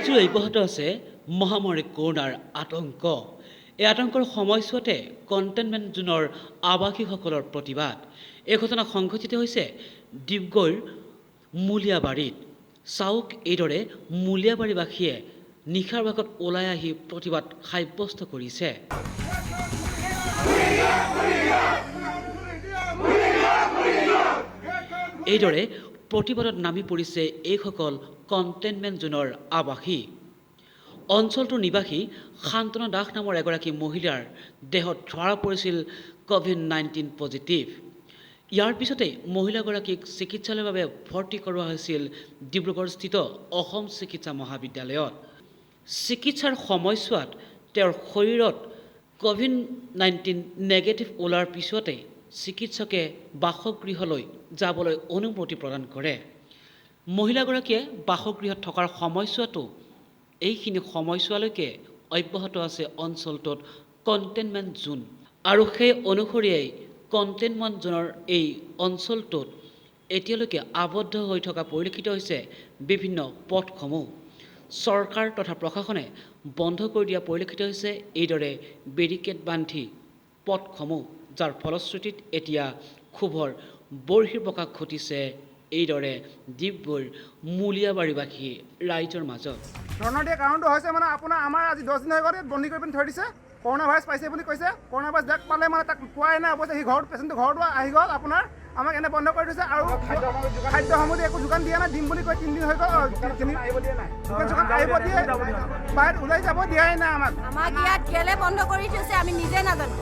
ৰাজ্যত অব্যাহত আছে মহামাৰী কৰোণাৰ আতংক। এই আতংকৰ সময়ছোৱাতে কণ্টেইনমেণ্ট জোনৰ আৱাসীসকলৰ প্ৰতিবাদ। এই ঘটনা সংঘটিত হৈছে ডিগবৈৰ মূলীয়াবাৰীত। চাওক, এইদৰে মূলীয়াবাৰীবাসীয়ে নিশাৰ ভাগত ওলাই আহি প্ৰতিবাদ সাব্যস্ত কৰিছে। এইদৰে প্ৰতিবাদত নামি পৰিছে এইসকল কণ্টেইনমেণ্ট জোনৰ আৱাসী। অঞ্চলটোৰ নিবাসী শান্তনা দাস নামৰ এগৰাকী মহিলাৰ দেহত ধৰা পৰিছিল ক'ভিড-19 পজিটিভ। ইয়াৰ পিছতেই মহিলাগৰাকীক চিকিৎসালয়ৰ বাবে ভৰ্তি কৰোৱা হৈছিল ডিব্ৰুগড়স্থিত অসম চিকিৎসা মহাবিদ্যালয়ত। চিকিৎসাৰ সময়ছোৱাত তেওঁৰ শৰীৰত ক'ভিড-19 নেগেটিভ ওলোৱাৰ পিছতেই চিকিৎসকে বাসগৃহলৈ যাবলৈ অনুমতি প্ৰদান কৰে। মহিলাগৰাকীয়ে বাসগৃহত থকাৰ সময়ছোৱাতো এইখিনি সময়ছোৱালৈকে অব্যাহত আছে অঞ্চলটোত কণ্টেইনমেণ্ট জোন, আৰু সেই অনুসৰিয়েই কণ্টেইনমেণ্ট জোনৰ এই অঞ্চলটোত এতিয়ালৈকে আবদ্ধ হৈ থকা পৰিলক্ষিত হৈছে বিভিন্ন পথসমূহ। চৰকাৰ তথা প্ৰশাসনে বন্ধ কৰি দিয়া পৰিলক্ষিত হৈছে এইদৰে বেৰিকেড বান্ধি পথসমূহ, যাৰ ফলশ্ৰুতিত এতিয়া ক্ষোভৰ বহিৰ্প্ৰকাশ ঘটিছে এইদৰে ডিগবৈৰ মূলীয়াবাৰীবাসী ৰাইজৰ মাজত। ধৰ্ণা দিয়াৰ কাৰণটো হৈছে মানে আপোনাৰ আমাৰ আজি 10 দিন হৈ গ'ল, বন্দী কৰি পিনি থৈ দিছে। কৰোণা ভাইৰাছ পাইছে বুলি কৈছে। কৰোণা ভাইৰাছ যাক পালে মানে তাক পোৱাই নাই অৱশ্যে, সি ঘৰত পেচেণ্টটো ঘৰতো আহি গ'ল। আপোনাৰ আমাক এনে বন্ধ কৰি দিছে আৰু খাদ্য সামগ্ৰী একো যোগান দিয়া নাই। দিম বুলি কৈ 3 দিন হৈ গ'ল, দোকান চোকান আহিব দিয়ে, বাহিৰত ওলাই যাব দিয়াই নাই আমাক। আমাক ইয়াত কেলে বন্ধ কৰি থৈছে আমি নিজে নাজানো।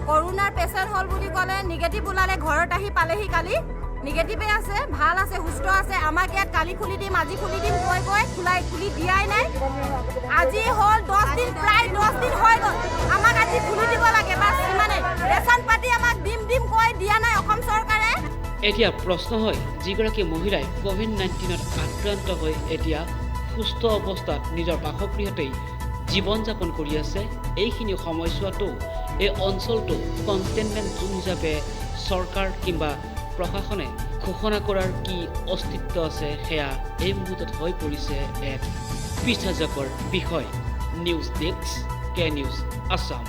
কৰোণাৰ পেচেণ্ট হ'ল বুলি ক'লে, নিগেটিভ ওলালে, ঘৰত আহি পালেহি কালি, নিগেটিভে আছে, ভাল আছে, সুস্থ আছে। আমাক ইয়াত কালি খুলি দিম, আজি খুলি দিম কৈ কৈ খুলি দিয়াই নাই। আজি হ'ল 10 দিন, প্ৰায় 10 দিন হৈ গ'ল। আমাক আজি খুলি দিব লাগে, বাছ ইমানে। ৰেচন পাতি আমাক দিম দিম কৈ দিয়া নাই অসম চৰকাৰে। এতিয়া প্ৰশ্ন হয়, যিগৰাকী মহিলাই ক'ভিড-19ত আক্ৰান্ত হৈ এতিয়া সুস্থ অৱস্থাত নিজৰ বাসগৃহতেই জীৱন যাপন কৰি আছে, এইখিনি সময়ছোৱাতো এই অঞ্চলটো কণ্টেইনমেণ্ট জোন হিচাপে চৰকাৰ কিম্বা প্ৰশাসনে ঘোষণা কৰাৰ কি অস্তিত্ব আছে সেয়া এই মুহূৰ্তত হৈ পৰিছে এক বিশ্বাসযোগ্যৰ বিষয়। News desk, K news Assam.